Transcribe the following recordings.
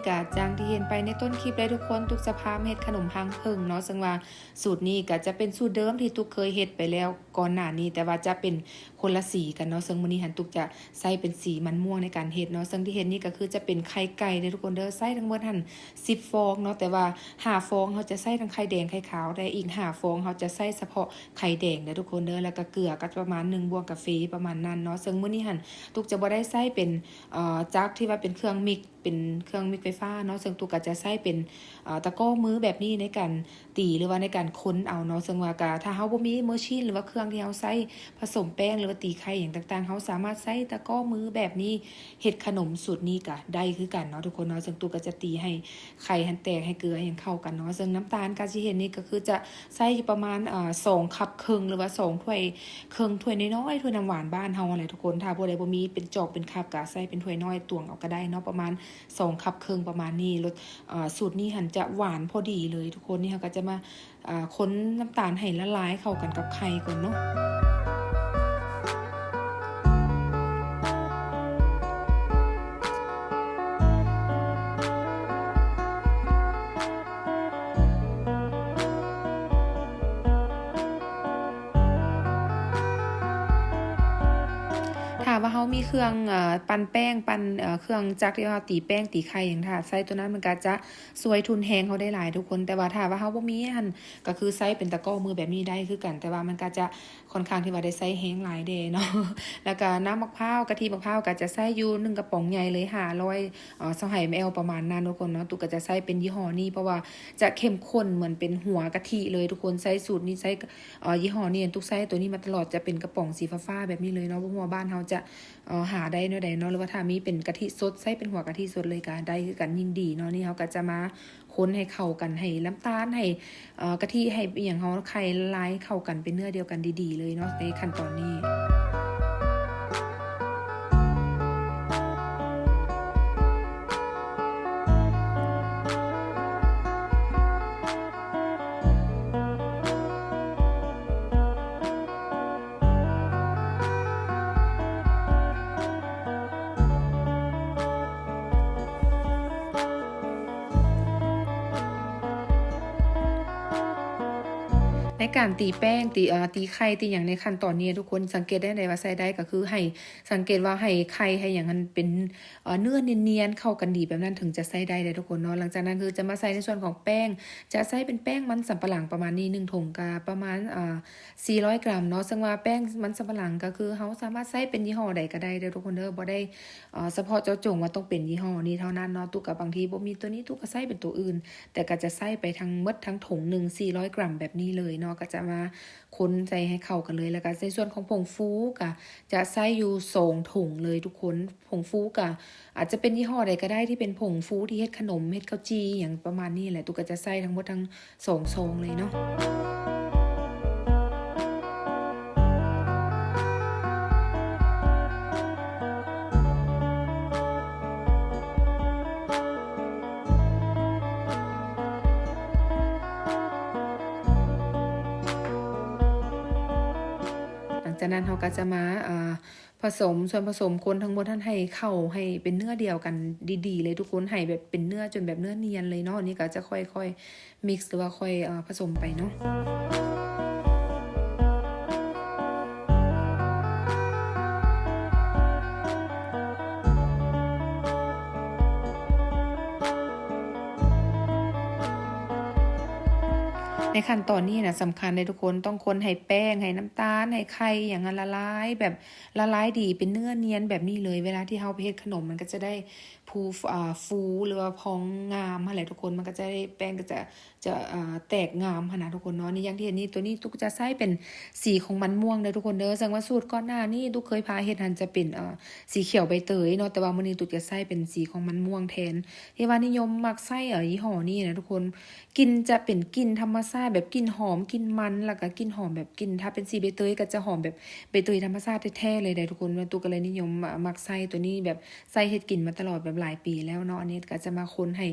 ກະຢ່າງທີ່ເຫັນໄປໃນຕົ້ນຄລິບເລີຍທຸກຄົນ, ຕຸກຈະພາມາເຮັດຂະໜົມຮັງເຜິ້ງເນາະ, ເຊິ່ງວ່າສູດນີ້ກະຈະເປັນສູດເດີມທີ່ຕຸກເຄີຍເຮັດໄປແລ້ວກ່ອນໜ້ານີ້, ແຕ່ວ່າຈະເປັນຄົນລະສີກັນເນາະ. ເຊິ່ງມື້ນີ້ຫັ້ນຕຸກຈະໃຊ້ເປັນສີມັນມ່ວງໃນການເຮັດເນາະ. ເຊິ່ງທີ່ເຫັນນີ້ກະຄືຈະເປັນໄຂ່ໄກ່ເດີທຸກຄົນເດີ, ໃຊ້ທັງໝົດຫັ້ນສິບຟອງເນາະ, ແຕ່ວ່າຫ້າຟອງເຮົາຈະໃຊ້ທັງໄຂ່ແດງໄຂ່ຂາວ, ແຕ່ອີກຫ້າຟອງເຮົາຈະໃຊ້ສະເພາະໄຂ່ແດງເດີທຸກຄົນເດີ. ແລ້ວກະເກືອກະປະມານໜຶ່ງບ່ວງກາເຟປະມານນັ້ນເນາະ. ເຊິ່ງມື້ນີ້ຫັ້ນຕຸກຈະບໍ່ໄດ້ໃຊ້ເປັນ ເອີ ຈັກທີ່ວ່າເປັນເຄື່ອງມິກ ເປັນເຄື່ອງມິກໄຟຟ້າເນາະ, ເຊິ່ງຕຸກກະຈະໃຊ້ເປັນ ເອີ ຕະກໍມືແບບນີ້ໃນການຕີ ຫຼືວ່າໃນການຄົນເອົາເນາະ. ເຊິ່ງວ່າກະ ຖ້າເຮົາບໍ່ມີເມີຊີນ ຫຼືວ່າເຄື່ອງທີ່ເຮົາໃຊ້ຜະສົມແປ້ງ ຫຼືວ່າຕີໄຂ່ຫຍັງຕ່າງໆ, ເຮົາສາມາດໃຊ້ຕະກໍມືແບບນີ້ເຮັດຂະໜົມສູດນີ້ກະໄດ້ຄືກັນເນາະທຸກຄົນເນາະ. ເຊິ່ງຕຸກກະຈະຕີໃຫ້ໄຂ່ຫັ້ນແຕກ ໃຫ້ເກືອຫຍັງເຂົ້າກັນເນາະ. ເຊິ່ງນ້ຳຕານກະຊິເຫັນນີ້ກະຄືຈະໃຊ້ຢູ່ປະມານ ເອີ ສອງຄັບເຄິ່ງ ຫຼືວ່າສອງຖ້ວຍ ເຄິ່ງຖ້ວຍນ້ອຍໆ ຖ້ວຍນ້ຳຫວານບ້ານເຮົາຫັ້ນແຫຼະທຸກຄົນ. ຖ້າຜູ້ໃດບໍ່ມີເປັນຈອກເປັນຄັບກະໃຊ້ເປັນຖ້ວຍນ້ອຍຕວງເອົາກະໄດ້ເນາະ, ປະມານສອງຄັບເຄິ່ງປະມານນີ້. ລົດ ເອີ ສູດນີ້ຫັ້ນຈະຫວານພໍດີເລີຍທຸກຄົນ. ນີ້ເຮົາກະຈະມາ ເອີ ຄົນນ້ຳຕານໃຫ້ລະລາຍເຂົ້າກັນກັບໄຂ່ກ່ອນເນາະ. ຖ້າວ່າເຮົາມີເຄື່ອງ ເອີ ປັ່ນແປ້ງ ປັ່ນ ເອີ ເຄື່ອງຈັກທີ່ເຮົາຕີແປ້ງຕີໄຂ່ຫຍັງ, ຖ້າໃຊ້ໂຕນັ້ນມັນກະຈະຊ່ວຍທຸນແຮງເຮົາໄດ້ຫຼາຍທຸກຄົນ. ແຕ່ວ່າຖ້າວ່າເຮົາບໍ່ມີຫັ້ນ ກະຄືໃຊ້ເປັນຕະກໍມືແບບນີ້ໄດ້ຄືກັນ, ແຕ່ວ່າມັນກະຈະ ຂ້ອນຂ້າງທີ່ວ່າໄດ້ໃຊ້ແຮງຫຼາຍແດ່ເນາະ. ແລ້ວກະນ້ຳໝາກພ້າວ ກະທິໝາກພ້າວກະຈະໃຊ້ຢູ່ໜຶ່ງກະປ໋ອງໃຫຍ່ເລີຍ ຫ້າຮ້ອຍ ເອີ ຊາວຫ້າ ມລ ປະມານນັ້ນທຸກຄົນເນາະ. ຕຸກກະຈະໃຊ້ເປັນຍີ່ຫໍ້ນີ້ ເພາະວ່າຈະເຂັ້ມຂຸ້ນເໝືອນເປັນຫົວກະທິເລີຍທຸກຄົນ. ໃຊ້ສູດນີ້ ໃຊ້ ເອີ ຍີ່ຫໍ້ນີ້ ຕຸກໃຊ້ໂຕນີ້ມາຕະຫຼອດ, ຈະເປັນກະປ໋ອງສີຟ້າໆແບບນີ້ເລີຍເນາະ. ບໍ່ຮູ້ວ່າບ້ານເຮົາຈະ ເອີ ຫາໄດ້ແນວໃດເນາະ, ຫຼືວ່າຖ້າມີເປັນກະທິສົດ ໃຊ້ເປັນຫົວກະທິສົດເລີຍກະໄດ້ຄືກັນ ຍິ່ງດີເນາະ. ນີ້ເຮົາກະຈະມາ ຄົນໃຫ້ເຂົ້າກັນ ໃຫ້ນ້ຳຕານ ໃຫ້ ເອີ ກະທິ ໃຫ້ອີ່ຫຍັງເຮົາ ໄຂ່ລາຍເຂົ້າກັນເປັນເນື້ອດຽວກັນດີໆເລີຍເນາະ ໃນຂັ້ນຕອນນີ້. ໃນການຕີແປ້ງ ຕີ ເອີ ຕີໄຂ່ ຕີຫຍັງໃນຂັ້ນຕອນນີ້ ທຸກຄົນສັງເກດໄດ້ໃດວ່າໃຊ້ໄດ້ ກະຄືໃຫ້ ສັງເກດວ່າໃຫ້ໄຂ່ ໃຫ້ຫຍັງຫັ້ນເປັນ ເອີ ເນື້ອນຽນໆ ເຂົ້າກັນດີແບບນັ້ນ ເຖິງຈະໃຊ້ໄດ້ເດີທຸກຄົນເນາະ. ຫຼັງຈາກນັ້ນຄືຈະມາໃສ່ໃນສ່ວນຂອງແປ້ງ ຈະໃຊ້ເປັນແປ້ງມັນສຳປະຫຼັງປະມານນີ້ ໜຶ່ງຖົງກະປະມານ ເອີ ສີ່ຮ້ອຍກຣາມເນາະ. ເຊິ່ງວ່າແປ້ງມັນສຳປະຫຼັງກະຄືເຮົາສາມາດໃຊ້ເປັນຍີ່ຫໍ້ໃດກະໄດ້ເດີທຸກຄົນເດີ ບໍ່ໄດ້ ເອີ ສະເພາະເຈາະຈົງວ່າຕ້ອງເປັນຍີ່ຫໍ້ນີ້ເທົ່ານັ້ນເນາະ. ຕຸກກະບາງທີບໍ່ມີໂຕນີ້ ຕຸກກະໃຊ້ເປັນໂຕອື່ນ ແຕ່ກະຈະໃຊ້ໄປທັງໝົດທັງຖົງໜຶ່ງ ສີ່ຮ້ອຍກຣາມແບບນີ້ເລີຍເນາະ. ກະຈະມາຄົນໃສ່ໃຫ້ເຂົ້າກັນເລີຍ ແລ້ວກະໃນສ່ວນຂອງຜົງຟູກະຈະໃຊ້ຢູ່ສອງຖົງເລີຍທຸກຄົນ. ຜົງຟູກະອາດຈະເປັນຍີ່ຫໍ້ໃດກະໄດ້ ທີ່ເປັນຜົງຟູທີ່ເຮັດຂະໜົມ ເຮັດເຂົ້າຈີ່ຫຍັງປະມານນີ້ແຫຼະ. ຕຸກກະຈະໃຊ້ທັງໝົດທັງ ສອງຊອງເລີຍເນາະ. ຫຼັງຈາກນັ້ນເຮົາກະຈະມາ ເອີ ຜະສົມສ່ວນຜະສົມ ຄົນທັງໝົດຫັ້ນໃຫ້ເຂົ້າ ໃຫ້ເປັນເນື້ອດຽວກັນດີໆເລີຍທຸກຄົນ ໃຫ້ແບບເປັນເນື້ອຈົນແບບເນື້ອນຽນເລີຍເນາະ. ນີ້ກະຈະຄ່ອຍໆມິກ ຫຼືວ່າຄ່ອຍ ເອີ ຜະສົມໄປເນາະ. ໃນຂັ້ນຕອນນີ້ນະສຳຄັນເດ້ທຸກຄົນ ຕ້ອງຄົນໃຫ້ແປ້ງ ໃຫ້ນ້ຳຕານ ໃຫ້ໄຂ່ຫຍັງຫັ້ນລະລາຍ ແບບລະລາຍດີ ເປັນເນື້ອນຽນແບບນີ້ເລີຍ. ເວລາທີ່ເຮົາໄປເຮັດຂະໜົມ ມັນກະຈະໄດ້ ພູ ອາ ຟູ ຫຼືວ່າພອງງາມຫັ້ນແຫຼະທຸກຄົນ. ມັນກະຈະໄດ້ ແປ້ງກະຈະ ຈະ ອາ ແຕກງາມຫັ້ນນະທຸກຄົນເນາະ. ນີ້ ຢ່າງທີ່ເຫັນນີ້ ໂຕນີ້ຕຸກຈະໃຊ້ເປັນສີຂອງມັນມ່ວງເດີທຸກຄົນເດີ. ເຊິ່ງວ່າສູດກ່ອນໜ້ານີ້ຕຸກເຄີຍພາເຮັດຫັ້ນຈະເປັນ ເອີ ສີຂຽວໃບເຕີຍເນາະ, ແຕ່ວ່າມື້ນີ້ຕຸກຈະໃຊ້ເປັນສີຂອງມັນມ່ວງແທນ. ທີ່ວ່ານິຍົມມັກໃຊ້ ເອີ ຍີ່ຫໍ້ນີ້ນະທຸກຄົນ ກິ່ນຈະເປັນກິ່ນທຳມະຊາດ າດແບບກິ່ນຫອມ ກິ່ນມັນ ແລ້ວກໍກິ່ນຫອມແບບກິ່ນ ຖ້າເປັນສີໃບເຕີຍກໍຈະຫອມແບບໃບເຕີຍທຳມະຊາດແທ້ໆເລີຍເດ້ທຸກຄົນ. ແມ່ຕູ້ກໍເລີຍນິຍົມ ອາ ມັກໃຊ້ຕົວນີ້ ແບບໃຊ້ເຮັດກິນມາຕະຫຼອດແບບຫຼາຍປີແລ້ວເນາະ. ອັນນີ້ກໍຈະມາຄົນໃຫ້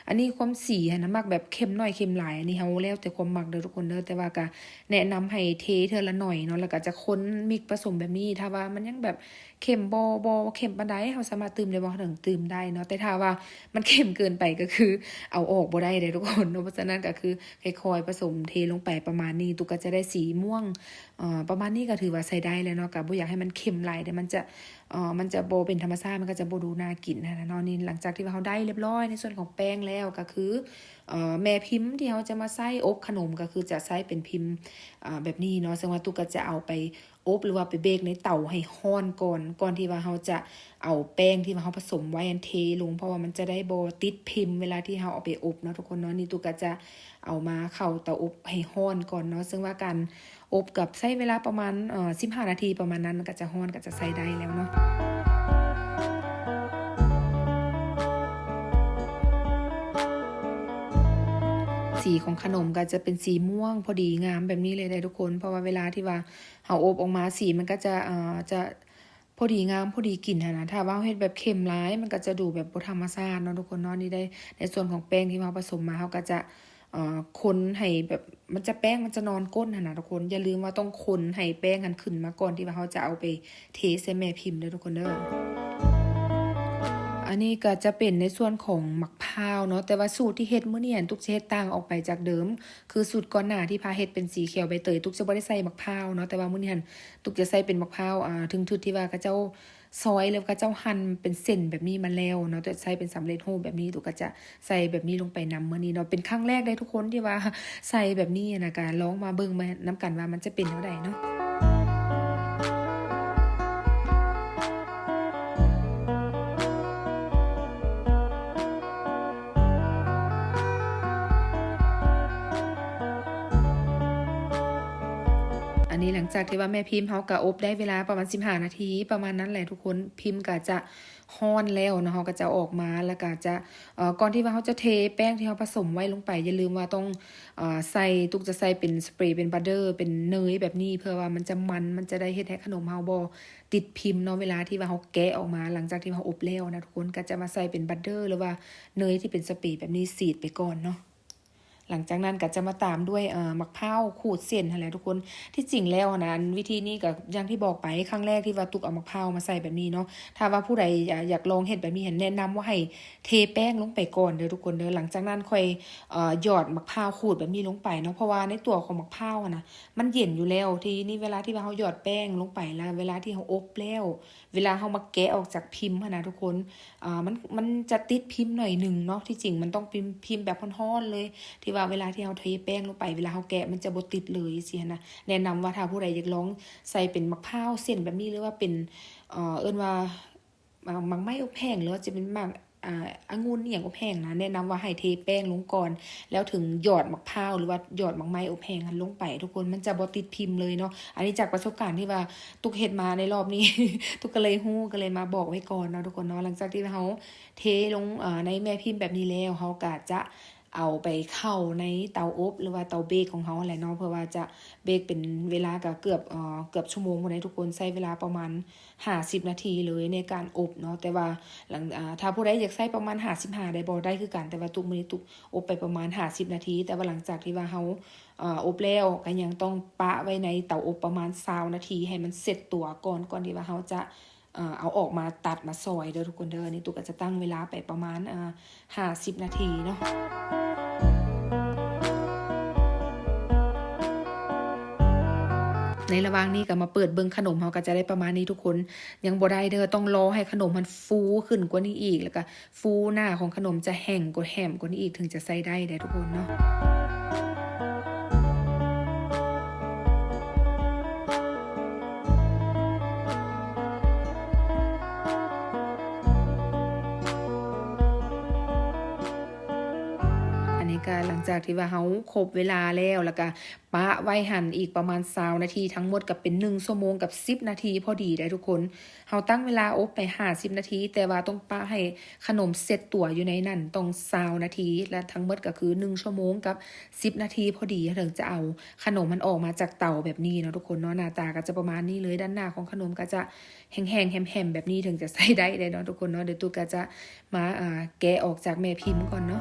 ອັນນີ້ຄວາມສີຫັ້ນນະ ມັກແບບເຄັມໜ້ອຍເຄັມຫຼາຍ ອັນນີ້ເຮົາແລ້ວແຕ່ຄວາມມັກເດີທຸກຄົນເດີ. ແຕ່ວ່າກໍແນະນຳໃຫ້ເທເທື່ອລະໜ້ອຍເນາະ ແລ້ວກໍຈະຄົນມິກປະສົມແບບນີ້. ຖ້າວ່າມັນຍັງແບບເຄັມບໍ່ ບໍ່ເຄັມປານໃດ ເຮົາສາມາດຕື່ມໄດ້ບໍ່? ເຮົາເຖິງຕື່ມໄດ້ເນາະ. ແຕ່ຖ້າວ່າມັນເຄັມເກີນໄປກໍຄືເອົາອອກບໍ່ໄດ້ເດ້ທຸກຄົນເນາະ. ເພາະສະນັ້ນກໍຄືຄ່ອຍໆປະສົມເທລົງໄປປະມານນີ້ ຕຸກກໍຈະໄດ້ສີມ່ວງ ເອີ ປະມານນີ້ກໍຖືວ່າໃຊ້ໄດ້ແລ້ວເນາະ. ກໍບໍ່ຢາກໃຫ້ມັນເຄັມຫຼາຍເດ້ ມັນຈະ ເອີ ມັນຈະບໍ່ເປັນທຳມະຊາດ ມັນກໍຈະບໍ່ດູໜ້າກິນຫັ້ນນະເນາະ. ນີ້ຫຼັງຈາກທີ່ວ່າເຮົາໄດ້ຮຽບຮ້ອຍໃນສ່ວນຂອງແປ້ງແລ້ວ ກໍຄື ເອີ ແມ່ພິມທີ່ເຮົາຈະມາໃຊ້ອົບຂະໜົມ ກໍຄືຈະໃຊ້ເປັນພິມ ເອີ ແບບນີ້ເນາະ. ເຊິ່ງວ່າຕຸກກໍຈະເອົາໄປອົບ ຫຼືວ່າໄປເບກໃນເຕົາໃຫ້ຮ້ອນກ່ອນ ກ່ອນທີ່ວ່າເຮົາຈະເອົາແປ້ງທີ່ວ່າເຮົາປະສົມໄວ້ຫັ້ນເທລົງ ເພາະວ່າມັນຈະໄດ້ບໍ່ຕິດພິມເວລາທີ່ເຮົາເອົາໄປອົບເນາະທຸກຄົນເນາະ. ນີ້ຕຸກກໍຈະເອົາມາເຂົ້າເຕົາອົບໃຫ້ຮ້ອນກ່ອນເນາະ. ເຊິ່ງວ່າການອົບກັບໃຊ້ເວລາປະມານ ເອີ ສິບຫ້ານາທີປະມານນັ້ນ ມັນກໍຈະຮ້ອນ ກໍຈະໃຊ້ໄດ້ແລ້ວເນາະ. ສີຂອງຂະໜົມກໍຈະເປັນສີມ່ວງພໍດີງາມແບບນີ້ເລີຍເດ້ທຸກຄົນ. ເພາະວ່າເວລາທີ່ວ່າເຮົາອົບອອກມາ ສີມັນກໍຈະ ເອີ ຈະ ພໍດີງາມ ພໍດີກິນຫັ້ນນະ. ຖ້າວ່າເຮົາເຮັດແບບເຄັມຫຼາຍ ມັນກໍຈະດູແບບບໍ່ທຳມະຊາດເນາະທຸກຄົນເນາະ. ນີ້ໄດ້ໃນສ່ວນຂອງແປ້ງທີ່ເຮົາປະສົມມາ ເຮົາກໍຈະ ເອີ ຄົນໃຫ້ແບບ ມັນຈະ ແປ້ງມັນຈະນອນກົ້ນຫັ້ນນະທຸກຄົນ. ຢ່າລືມວ່າຕ້ອງຄົນໃຫ້ແປ້ງຫັ້ນຂຶ້ນມາກ່ອນທີ່ວ່າເຮົາຈະເອົາໄປເທໃສ່ແມ່ພິມເດີທຸກຄົນເດີ. ອັນນີ້ກໍຈະເປັນໃນສ່ວນຂອງໝາກພ້າວເນາະ. ແຕ່ວ່າສູດທີ່ເຮັດມື້ນີ້ຫັ້ນ ຕຸກຈະເຮັດຕ່າງອອກໄປຈາກເດີມ ຄືສູດກ່ອນໜ້າທີ່ພາເຮັດເປັນສີຂຽວໃບເຕີຍ ຕຸກຈະບໍ່ໄດ້ໃສ່ໝາກພ້າວເນາະ. ແຕ່ວ່າມື້ນີ້ຫັ້ນ ຕຸກຈະໃສ່ເປັນໝາກພ້າວ ອ່າ ເທິງທຶດທີ່ວ່າເຂົາເຈົ້າຊອຍ ຫຼືວ່າເຂົາເຈົ້າຫັ່ນເປັນເສັ້ນແບບນີ້ມາແລ້ວເນາະ. ແຕ່ໃສ່ເປັນສຳເລັດຮູບແບບນີ້ ຕຸກກໍຈະໃສ່ແບບນີ້ລົງໄປນຳມື້ນີ້ເນາະ. ເປັນຄັ້ງແລກເດ້ທຸກຄົນທີ່ວ່າໃສ່ແບບນີ້ນະ. ກໍລອງມາເບິ່ງມານຳກັນວ່າມັນຈະເປັນແນວໃດເນາະ. ອັນນີ້ຫຼັງຈາກທີ່ວ່າແມ່ພິມເຮົາກໍອົບໄດ້ເວລາປະມານສິບຫ້ານາທີປະມານນັ້ນແຫຼະທຸກຄົນ. ພິມກໍຈະຮ້ອນແລ້ວເນາະ ເຮົາກໍຈະເອົາອອກມາ ແລ້ວກໍຈະ ເອີ ກ່ອນທີ່ວ່າເຮົາຈະເທແປ້ງທີ່ເຮົາປະສົມໄວ້ລົງໄປ ຢ່າລືມວ່າຕ້ອງ ເອີ ໃສ່ ຕຸກຈະໃສ່ເປັນສະເປຣ ເປັນບັດເດີ ເປັນເນີຍແບບນີ້ ເພື່ອວ່າມັນຈະມັນ ມັນຈະໄດ້ເຮັດໃຫ້ຂະໜົມເຮົາບໍ່ຕິດພິມເນາະ ເວລາທີ່ວ່າເຮົາແກະອອກມາ ຫຼັງຈາກທີ່ເຮົາອົບແລ້ວນະທຸກຄົນ. ກໍຈະມາໃສ່ເປັນບັດເດີ ຫຼືວ່າເນີຍທີ່ເປັນສະເປຣແບບນີ້ສີດໄປກ່ອນເນາະ. ຫຼັງຈາກນັ້ນກໍຈະມາຕາມດ້ວຍ ເອີ ໝາກພ້າວຂູດເສັ້ນຫັ້ນແຫຼະທຸກຄົນ. ທີ່ຈິງແລ້ວນະ ອັນວິທີນີ້ກໍຢ່າງທີ່ບອກໄປ ຄັ້ງແລກທີ່ວ່າຕຸກເອົາໝາກພ້າວມາໃສ່ແບບນີ້ເນາະ. ຖ້າວ່າຜູ້ໃດ ອາ ຢາກລອງເຮັດແບບນີ້ຫັ້ນ ແນະນຳວ່າໃຫ້ເທແປ້ງລົງໄປກ່ອນເດີທຸກຄົນເດີ. ຫຼັງຈາກນັ້ນຄ່ອຍ ເອີ ຫຍອດໝາກພ້າວຂູດແບບນີ້ລົງໄປເນາະ ເພາະວ່າໃນຕົວຂອງໝາກພ້າວຫັ້ນນະ ມັນເຢັນຢູ່ແລ້ວ. ທີນີ້ເວລາທີ່ວ່າເຮົາຫຍອດແປ້ງລົງໄປ ແລ້ວເວລາທີ່ເຮົາອົບແລ້ວ ເວລາເຮົາມາແກະອອກຈາກພິມຫັ້ນນະທຸກຄົນ ອ່າ ມັນ ມັນຈະຕິດພິມໜ້ອຍໜຶ່ງເນາະ. ທີ່ຈິງມັນຕ້ອງພິມ ພິມແບບຮ້ອນໆເລີຍ ທີ່ວ່າເວລາທີ່ເຮົາເທແປ້ງລົງໄປ ເວລາເຮົາແກະມັນຈະບໍ່ຕິດເລີຍ ຊີ້ຫັ້ນນະ. ແນະນຳວ່າຖ້າຜູ້ໃດຢາກລອງໃສ່ເປັນໝາກພ້າວເສັ້ນແບບນີ້ ຫຼືວ່າເປັນ ເອີ ເອີ້ນວ່າ ໝາກ ໝາກໄມ້ອົບແຫ້ງ ຫຼືວ່າຈະເປັນໝາກ ອ່າ ອະງຸ່ນອີ່ຫຍັງອົບແຫ້ງນະ ແນະນຳວ່າໃຫ້ເທແປ້ງລົງກ່ອນ ແລ້ວເຖິງຫຍອດໝາກພ້າວ ຫຼືວ່າຫຍອດໝາກໄມ້ອົບແຫ້ງຫັ້ນລົງໄປທຸກຄົນ ມັນຈະບໍ່ຕິດພິມເລີຍເນາະ. ອັນນີ້ຈາກປະສົບການທີ່ວ່າຕຸກເຮັດມາໃນລອບນີ້ ຕຸກກໍເລີຍຮູ້ ກໍເລີຍມາບອກໄວ້ກ່ອນເນາະທຸກຄົນເນາະ. ຫຼັງຈາກທີ່ວ່າເຮົາເທລົງ ເອີ ໃນແມ່ພິມແບບນີ້ແລ້ວ ເຮົາກໍຈະ ເອົາໄປເຂົ້າໃນເຕົາອົບ ຫຼືວ່າເຕົາເບກຂອງເຮົາຫັ້ນແຫຼະເນາະ ເພື່ອວ່າຈະເບກເປັນເວລາກໍເກືອບ ເອີ ເກືອບຊົ່ວໂມງພຸ້ນໃດ໋ທຸກຄົນ ໃຊ້ເວລາປະມານຫ້າສິບນາທີເລີຍໃນການອົບເນາະ. ແຕ່ວ່າຫຼັງ ອາ ຖ້າຜູ້ໃດຢາກໃຊ້ປະມານຫ້າສິບຫ້າໄດ້ບໍ່ ໄດ້ຄືກັນ ແຕ່ວ່າຕຸກມື້ນີ້ຕຸກອົບໄປປະມານຫ້າສິບນາທີ. ແຕ່ວ່າຫຼັງຈາກທີ່ວ່າເຮົາ ເອີ ອົບແລ້ວ ກໍຍັງຕ້ອງປະໄວ້ໃນເຕົາອົບປະມານຊາວນາທີ ໃຫ້ມັນເຊັດຕົວກ່ອນ ກ່ອນທີ່ວ່າເຮົາຈະ ເອີ ເອົາອອກມາຕັດມາຊອຍເດີທຸກຄົນເດີ. ນີ້ຕຸກກໍຈະຕັ້ງເວລາໄປປະມານ ເອີ ຫ້າສິບນາທີເນາະ. ໃນລະຫວ່າງນີ້ກໍມາເປີດເບິ່ງຂະໜົມເຮົາກໍຈະໄດ້ປະມານນີ້ທຸກຄົນ. ຍັງບໍ່ໄດ້ເດີ ຕ້ອງລໍໃຫ້ຂະໜົມຫັ້ນຟູຂຶ້ນກວ່ານີ້ອີກ ແລ້ວກໍ ຟູໜ້າຂອງຂະໜົມຈະແຫ້ງກວ່າ ແຫ້ງກວ່ານີ້ອີກ ເຖິງຈະໃຊ້ໄດ້ເດ້ທຸກຄົນເນາະ. ອັນນີ້ ກະຫຼັງຈາກທີ່ວ່າເຮົາຄົບເວລາແລ້ວ ແລ້ວກະປະໄວ້ຫັ້ນອີກປະມານຊາວນາທີ ທັງໝົດກະເປັນໜຶ່ງຊົ່ວໂມງກັບສິບນາທີພໍດີໄດ໋ທຸກຄົນ. ເຮົາຕັ້ງເວລາອົບໄປຫ້າສິບນາທີ ແຕ່ວ່າຕ້ອງປະໃຫ້ຂະໜົມເຊັດຕົວຢູ່ໃນນັ້ນຕ້ອງຊາວນາທີ ແລະ ທັງໝົດກະຄືໜຶ່ງຊົ່ວໂມງກັບສິບນາທີພໍດີ ເຮົາເຖິງຈະເອົາຂະໜົມມັນອອກມາຈາກເຕົາແບບນີ້ເນາະທຸກຄົນເນາະ. ໜ້າຕາກະຈະປະມານນີ້ເລີຍ ດ້ານໜ້າຂອງຂະໜົມກະຈະ ແຫ້ງໆ ແຫ້ມໆ ແບບນີ້ເຖິງຈະໃຊ້ໄດ້ເນາະທຸກຄົນເນາະ. ດຽວຕຸກກະຈະມາ ອາ ແກະອອກຈາກແມ່ພິມກ່ອນເນາະ.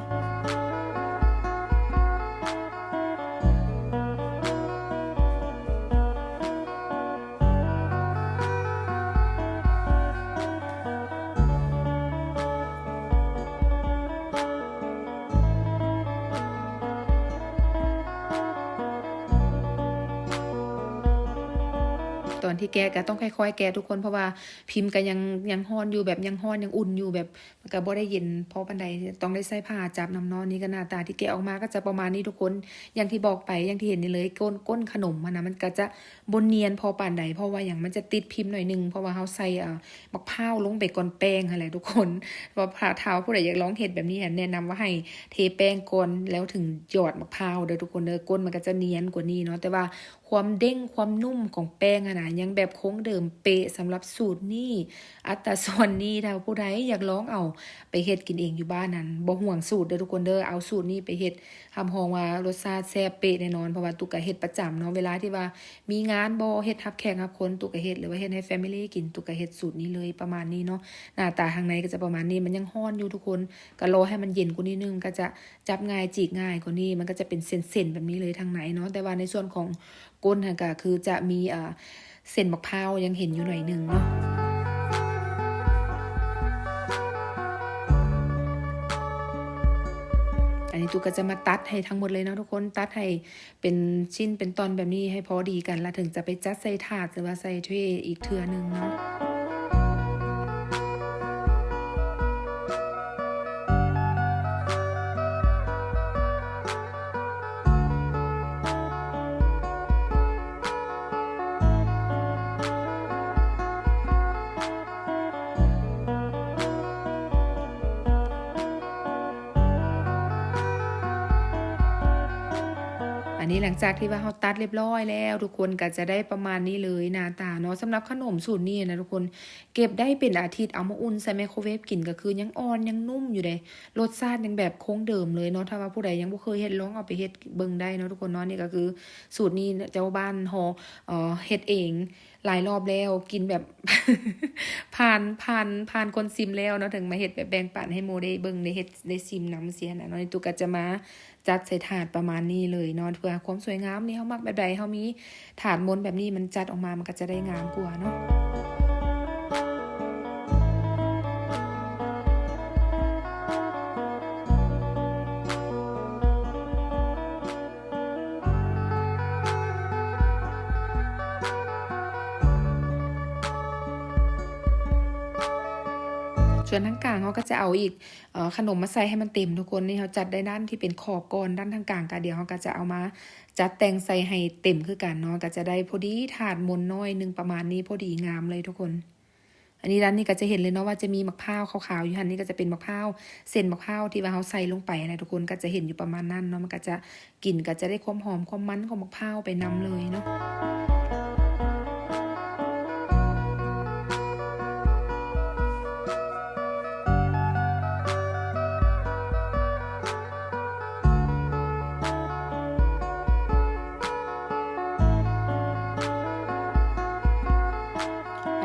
ຕອນທີ່ແກະກະຕ້ອງຄ່ອຍໆ ແກະທຸກຄົນ ເພາະວ່າພິມກະຍັງ ຍັງຮ້ອນຢູ່ ແບບຍັງຮ້ອນ ຍັງອຸ່ນຢູ່ ແບບມັນກະບໍ່ໄດ້ເຢັນພໍປານໃດ ຕ້ອງໄດ້ໃຊ້ຜ້າຈັບນຳເນາະ. ນີ້ກະໜ້າຕາທີ່ແກະອອກມາກະຈະປະມານນີ້ທຸກຄົນ ຢ່າງທີ່ບອກໄປ ຢ່າງທີ່ເຫັນນີ້ເລີຍ ກົ້ນ ກົ້ນຂະໜົມຫັ້ນນະ ມັນກະຈະບໍ່ນຽນພໍປານໃດ ເພາະວ່າຫຍັງ ມັນຈະຕິດພິມໜ້ອຍໜຶ່ງ ເພາະວ່າເຮົາໃສ່ ເອີ ໝາກພ້າວລົງໄປກ່ອນແປ້ງຫັ້ນແຫຼະທຸກຄົນ. ວ່າຖ້າ ຖ້າຜູ້ໃດຢາກລອງເຮັດແບບນີ້ ແນະນຳວ່າໃຫ້ເທແປ້ງກ່ອນ ແລ້ວເຖິງຢອດໝາກພ້າວເດີທຸກຄົນເດີ ກົ້ນມັນກະຈະນຽນກວ່ານີ້ເນາະ. ແຕ່ວ່າຄວາມເດ້ງ ຄວາມນຸ້ມຂອງແປ້ງຫັ້ນນະ ຍັງແບບຄົງເດີມເປະສຳລັບສູດນີ້ ອັດຕາສ່ວນນີ້. ຖ້າຜູ້ໃດຢາກລອງເອົາໄປເຮັດກິນເອງຢູ່ບ້ານນັ້ນ ບໍ່ຫ່ວງສູດເດີທຸກຄົນເດີ ເອົາສູດນີ້ໄປເຮັດ ຮັບຮອງວ່າລົດຊາດແຊບເປະແນ່ນອນ ເພາະວ່າຕຸກກະເຮັດປະຈຳເນາະ ເວລາທີ່ວ່າມີງານບໍ່ ເຮັດຮັບແຂກຮັບຄົນ ຕຸກກະເຮັດ ຫຼືວ່າເຮັດໃຫ້ແຟມິລີກິນ ຕຸກກະເຮັດສູດນີ້ເລີຍ ປະມານນີ້ເນາະ. ໜ້າຕາທາງໃນກະຈະປະມານນີ້ ມັນຍັງຮ້ອນຢູ່ທຸກຄົນ ກະລໍໃຫ້ມັນເຢັນກວ່ານິດໜຶ່ງ ກະຈະຈັບງ່າຍ ຈີກງ່າຍກວ່ານີ້ ມັນກະຈະເປັນເສັ້ນໆ ແບບນີ້ເລີຍທາງໃນເນາະ. ແຕ່ວ່າໃນສ່ວນຂອງກົ້ນຫັ້ນກະຄືຈະມີ ເອີ ເສັ້ນໝາກພ້າວຍັງເຫັນຢູ່ໜ້ອຍໜຶ່ງເນາະ. ອັນນີ້ຕຸກກະຈະມາຕັດໃຫ້ທັງໝົດເລີຍເນາະທຸກຄົນ ຕັດໃຫ້ເປັນຊິ້ນເປັນຕອນແບບນີ້ໃຫ້ພໍດີກັນ ລະເຖິງຈະໄປຈັດໃສ່ຖາດ ຫຼືວ່າໃສ່ເທອີກເທື່ອໜຶ່ງເນາະ. ອັນນີ້ຫຼັງຈາກທີ່ວ່າເຮົາຕັດຮຽບຮ້ອຍແລ້ວ ທຸກຄົນກະຈະໄດ້ປະມານນີ້ເລີຍ ໜ້າຕາເນາະ. ສຳລັບຂະໜົມສູດນີ້ນະທຸກຄົນ ເກັບໄດ້ເປັນອາທິດ ເອົາມາອຸ່ນໃສ່ໄມໂຄຣເວບກິນ ກະຄືຍັງອ່ອນຍັງນຸ້ມຢູ່ເດ ລົດຊາດຍັງແບບຄົງເດີມເລີຍເນາະ. ຖ້າວ່າຜູ້ໃດຍັງບໍ່ເຄີຍເຮັດ ລອງເອົາໄປເຮັດເບິ່ງໄດ້ເນາະທຸກຄົນເນາະ. ນີ້ກະຄືສູດນີ້ເຈົ້າບ້ານ ເຮົາ ເຮັດເອງຫຼາຍລອບແລ້ວ ກິນແບບ ຜ່ານ ຜ່ານ ຜ່ານຄົນຊິມແລ້ວເນາະ ເຖິງມາເຮັດແບບແບ່ງປັນໃຫ້ໝູ່ໄດ້ເບິ່ງ ໄດ້ເຮັດ ໄດ້ຊິມນຳຊີ້ນະເນາະ. ຕຸກກະຈະມາ ຈັດໃສ່ຖາດປະມານນີ້ເລີຍເນາະ ເພື່ອຄວາມສວຍງາມ. ນີ້ເຮົາມັກແບບໃດ ເຮົາມີຖາດມົນແບບນີ້ ມັນຈັດອອກມາມັນກະຈະໄດ້ງາມກວ່າເນາະ. ສ່ວນທາງກາງເຮົາກະຈະເອົາອີກ ເອີ ຂະໜົມມາໃສ່ໃຫ້ມັນເຕັມທຸກຄົນ. ນີ້ເຮົາຈັດໄດ້ດ້ານທີ່ເປັນຂອບກ່ອນ ດ້ານທາງກາງກະ ດຽວເຮົາກະຈະເອົາມາຈັດແຕ່ງໃສ່ໃຫ້ເຕັມຄືກັນເນາະ ກະຈະໄດ້ພໍດີຖາດມົນໜ້ອຍໜຶ່ງປະມານນີ້ ພໍດີງາມເລີຍທຸກຄົນ. ອັນນີ້ດ້ານນີ້ກະຈະເຫັນເລີຍເນາະວ່າຈະມີໝາກພ້າວຂາວໆຢູ່ຫັ້ນ ນີ້ກະຈະເປັນໝາກພ້າວ ເສັ້ນໝາກພ້າວທີ່ວ່າເຮົາໃສ່ລົງໄປຫັ້ນນະທຸກຄົນ ກະຈະເຫັນຢູ່ປະມານນັ້ນເນາະ ມັນກະຈະ ກິນກະຈະໄດ້ຄວາມຫອມຄວາມມັນຂອງໝາກພ້າວໄປນຳເລີຍເນາະ.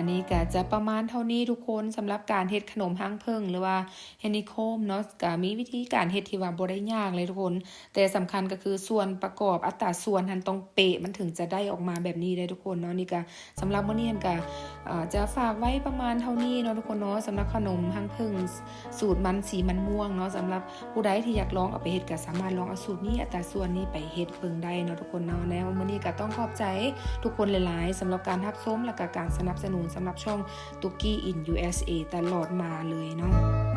ອັນນີ້ກະຈະປະມານເທົ່ານີ້ທຸກຄົນ ສຳລັບການເຮັດຂະໜົມຮັງເຜິ້ງ ຫຼືວ່າ ຮອນນີໂຄມເນາະ ກະມີວິທີການເຮັດທີ່ວ່າບໍ່ໄດ້ຍາກເລີຍທຸກຄົນ ແຕ່ສຳຄັນກະຄືສ່ວນປະກອບ ອັດຕາສ່ວນຫັ້ນຕ້ອງເປະ ມັນເຖິງຈະໄດ້ອອກມາແບບນີ້ໄດ້ທຸກຄົນເນາະ. ນີ້ກະສຳລັບມື້ນີ້ຫັ້ນກະ ເອີ ຈະຝາກໄວ້ປະມານເທົ່ານີ້ເນາະທຸກຄົນເນາະ ສຳລັບຂະໜົມຮັງເຜິ້ງສູດມັນສີມັນມ່ວງເນາະ. ສຳລັບຜູ້ໃດທີ່ຢາກລອງເອົາໄປເຮັດກະສາມາດລອງເອົາສູດນີ້ ອັດຕາສ່ວນນີ້ໄປເຮັດເບິ່ງໄດ້ເນາະທຸກຄົນເນາະ. ແລ້ວມື້ນີ້ກະຕ້ອງຂອບໃຈທຸກຄົນຫຼາຍໆ ສຳລັບການຮັບຊົມ ແລະກະການສະໜັບສະໜູນສຳລັບຊ່ອງ ຕຸກກີ້ ອິນ ຢູ ເອສ ເອ ຕະຫຼອດມາເລີຍເນາະ.